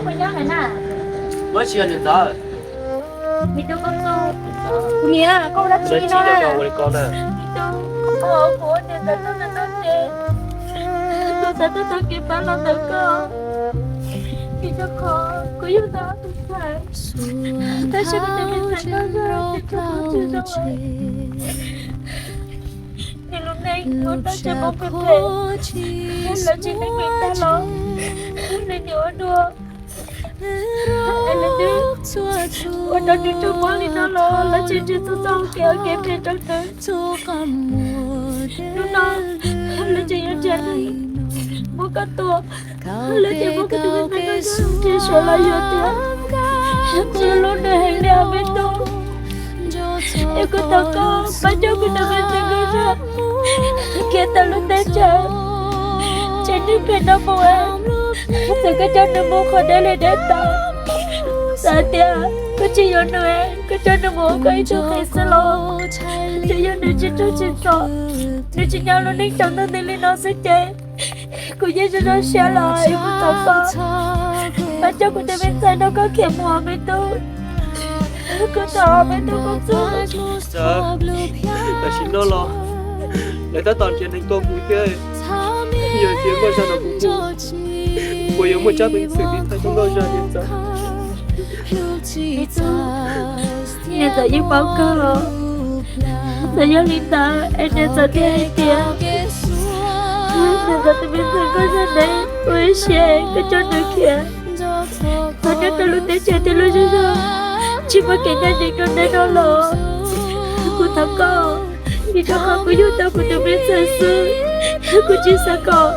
Muab tsis yog niam ntxawm. Niam, koj ua dab tsi no? Kuv ua niam ntxawm tuaj ntawm no ces kuv xav tuaj taug kev pab los ntawm koj, vim rau qhov kuv yug tau ob tug ntxhais, tab sis kuv tus me ntxhais nkauj zog ces kuv tsis zoo. Nws lub neej muaj txoj cai mob phem phem, lawv tsis neej nws tag los nws niam ua dua. Es lawv twb ua rau nws raug mob li no los lawv tseem nrhiav txoj txoj kev ua kev phem rau nws. Hnub no lawv tseem yuav nrhiav nws muab koj tua, lawv tseem muab kuv tus me ntxhais nkauj zog nrhiav suav los yuav tiag. Kuv hlub nws heev li os me tub. Es kuv thov koj pab coj kuv tus me ntxhais nkauj zog khiav tawm lub teb chaws tsev neeg phem no mus, txawm koj coj nws mus qhov deb li deb tag, txawm hais tias koj tsis yuav nws, koj coj nws mus ua koj ib tug qhev xwb los, tsuas yog nws tsis raug tsim txom, nws tsis nyob lub neej tsaus ntuj nti li no xwb ces kuv yeej zoo zoo siab lawm. Es kuv thov koj pab coj kuv tus me ntxhais nrog koj khiav mus os me tub. Kuv thov me tub Nkauj Txuj. Tam sim no los lawv tab tom nrhiav neeg tua kuv thiab. Yog tias nkauj zag no kuv mus, puas yuav muaj tsab peev xwm tiv thaiv tau nkauj zag niam ntxawm? Niam ntxawm yeej paub kawg los. Txawm yog li ntawd es niam ntxawm thiaj hais tias niam ntxawm tus me ntxhais nkauj zag neb ua ib siab koj coj nws khiav, thov nyob rau lub teb chaws thiab lub zej zog tsis muaj kev ncaj ncees rau neb no los. Kuv thov koj, vim rau qhov kuv yug tau kuv tus me ntxhais xwb, kuv tsis xav kom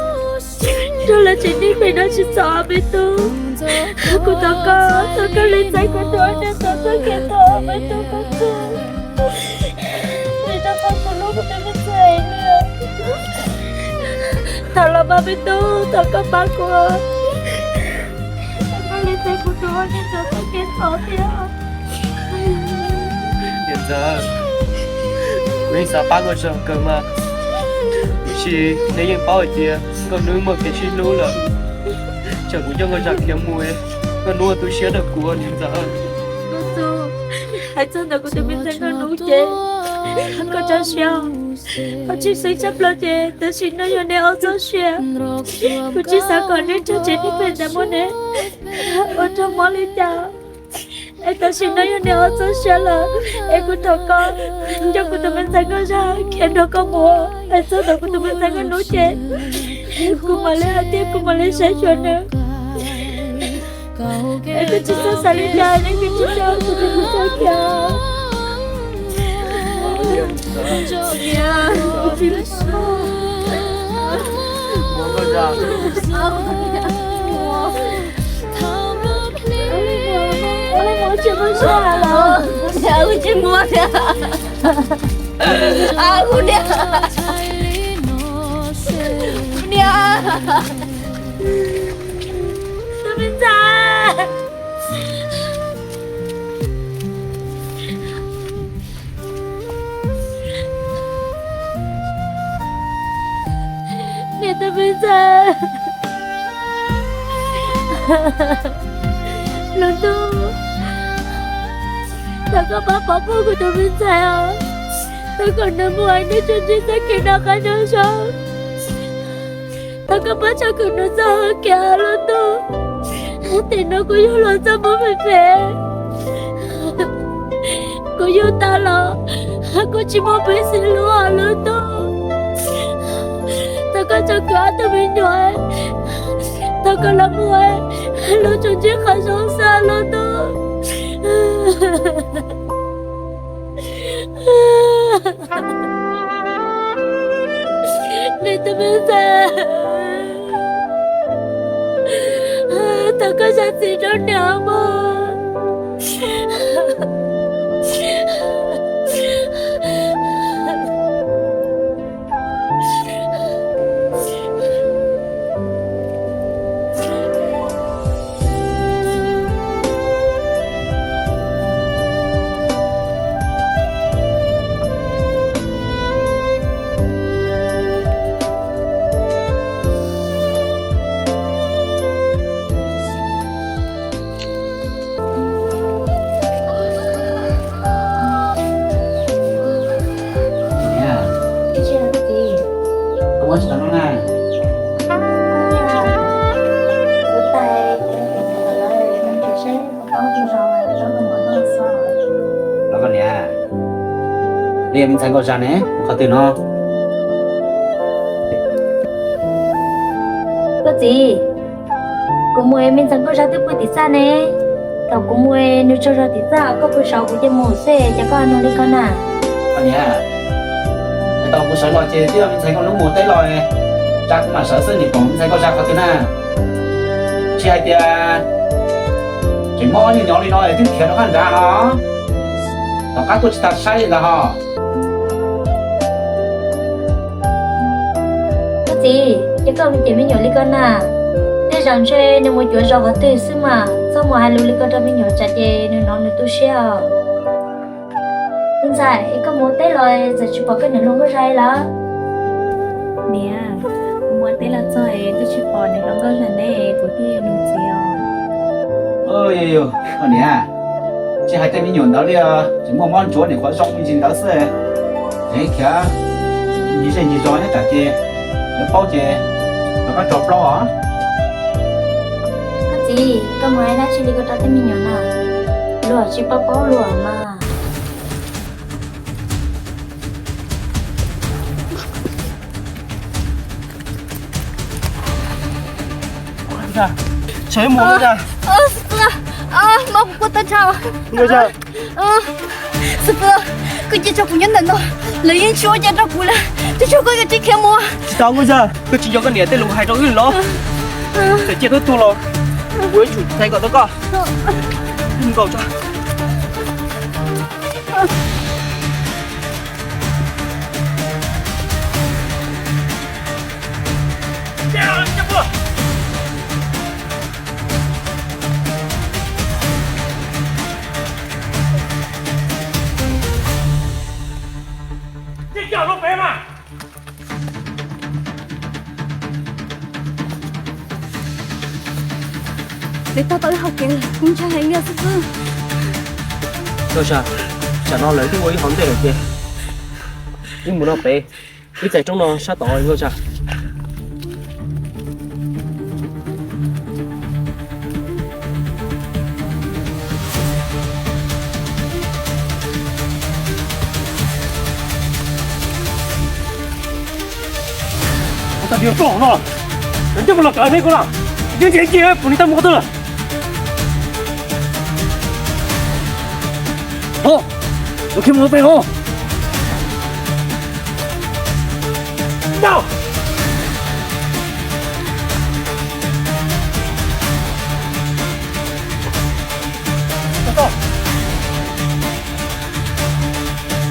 raug lawv tsev neeg phem no tsim txom me tub. Kuv thov koj, thov koj hle txais kuv tus niam ntxawm txoj kev thov me tub Nkauj Txuj. Vim rau qhov kuv hlub kuv tus me ntxhais li. Thov los mas me tub, thov koj pab kuv, thov koj hle txais kuv tus niam ntxawm txoj kev thov thiab. Niam ntxawm, kuv yeej xav pab nkauj zag kawg mas, tiam sis neb yeej paub hais tias nkauj hnub muaj kev sib hlub lawm, tsam kuv coj nkauj zag khiav mus, nkauj hnub ua tu siab rau kuv niam ntxawm. Nkauj Txuj, hais txog ntawm kuv tus me ntxhais nkauj hnub ces koj tso siab, koj tsis xeeb tshaj plaws ces tam sim no yog neb ob txoj sia. Kuv tsis xav kom neb raug tsev neeg phem ntawd muab neb ua raug mob li cas. Es tam sim no yog neb ob txoj sia lawm, es kuv thov koj coj kuv tus me ntxhais nkauj zag khiav nrog koj mus. Hais txog ntawm kuv tus me ntxhais nkauj hnub ces kuv mam li hais thiab kuv mam li saib xyuas nws. Es koj tsis txhob xav li cas, neb koj tsis txhob kuv tus me ntxhais khiav. Tus me ntxhais. Niam tus me ntxhais. Lub ntuj, thov koj pab pov pug kuv tus me ntxhais os. Thov kom nws mus ua neej tsuas ntsib txoj kev noj qab nyob zoo. Thov koj pab tsom kwm nws txoj hau kev lub ntuj. Tim no kuv yug los txoj mob phem phem, kuv yug tag los kuv tsis muaj peev xwm hlub lub ntuj. Thov koj tsom kwm ob tug me nyuam, thov kom lawv mus ua neej tsuas ntsib qhov zoo xwb lub ntuj. Niam tus me ntxhais, thov koj zam txim rau niam mog. Li me ntxhais Nkauj Zaj ne, qhov twg no? Koj txiv, kuv mus es me ntxhais Nkauj Zaj twb pw tim txaj ne. Thaum kuv mus es nws tsaug zog tim txaj, koj pw saud kuv cia mus xwb, cas koj nug li ko na? Niam, thaum kuv sawv los ces twb yog me ntxhais Nkauj Lub mus teb los, tsam kuv mam sawv xwb, nim pom me ntxhais Nkauj Zaj qhov twg na? Tsis hais tias tseem muaj ob niag nyob li no es twb khiav rov qab nrad no, tom qab tuaj tsis tas saib li ntawd ho. Koj txiv, ces koj mus cem me nyuam li ko na. Tej zaum ntshe nws mus cuav zos qhov twg xwb mas, txhob mus hais lus li ko rau me nyuam tsam ces nws hnov nws tu siab os. Me ntxhais, es koj mus ua teb los txawm tsis pom koj niam hluas Nkauj Zaj lawm? Niam, kuv mus ua teb los txog es twb tsis pom niam hluas Nkauj Zaj ne, kuv thiaj nug txiv os. Niam, tsis hais tej me nyuam ntawd li, tseem muaj mob ntsuav nim qhuav zoo me ntsis ntawd xwb. Ces khiav ncig zej ncig zos nyob tsam ces lawv paub ces lawv pab tso plaub os. Koj txiv, koj mus hais dab tsi li ko rau tej me nyuam na, luag tsis paub paub luag mas. Sawv mus, Nkauj Zaj. Mob kuv kua tag nrho. Nkauj Zaj. Xib Fwb, koj cia tso kuv nyob ntawm no, lawv yeej tsis ua cas rau kuv lawm, tsuas tshuav koj yuav tsis khiav mus. Tsis tau Nkauj Zaj, koj tsis nco koj niam tej lus hais rau wb los? Txawm ciaj tub tu los kuv yuav tsum txais kom tau koj. Nkaus tso. Lawv tau tau ib hauv kev lawm, kuv ntshai heev li xwb xwb. Nkauj Zaj, tsam no lawv twb ua ib hauv ntej lawm ces wb mus no pem, wb txais roob no sab tod Nkauj Zaj. Ua tag diav koj no, nws twb mus los tawm neb ko na, neb ntiav ntiav pum ni tau mus qhov twg lawm. Hos, ua kiag mus pem hos.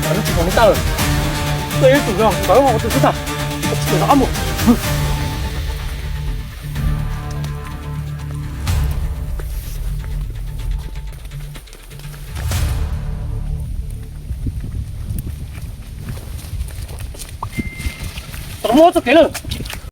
Lub tsis pom li tawm, koj yuav tsum yog nkawd ua tus xwb tag, koj tsis tau ob mus. Tau muab txoj kev lawm.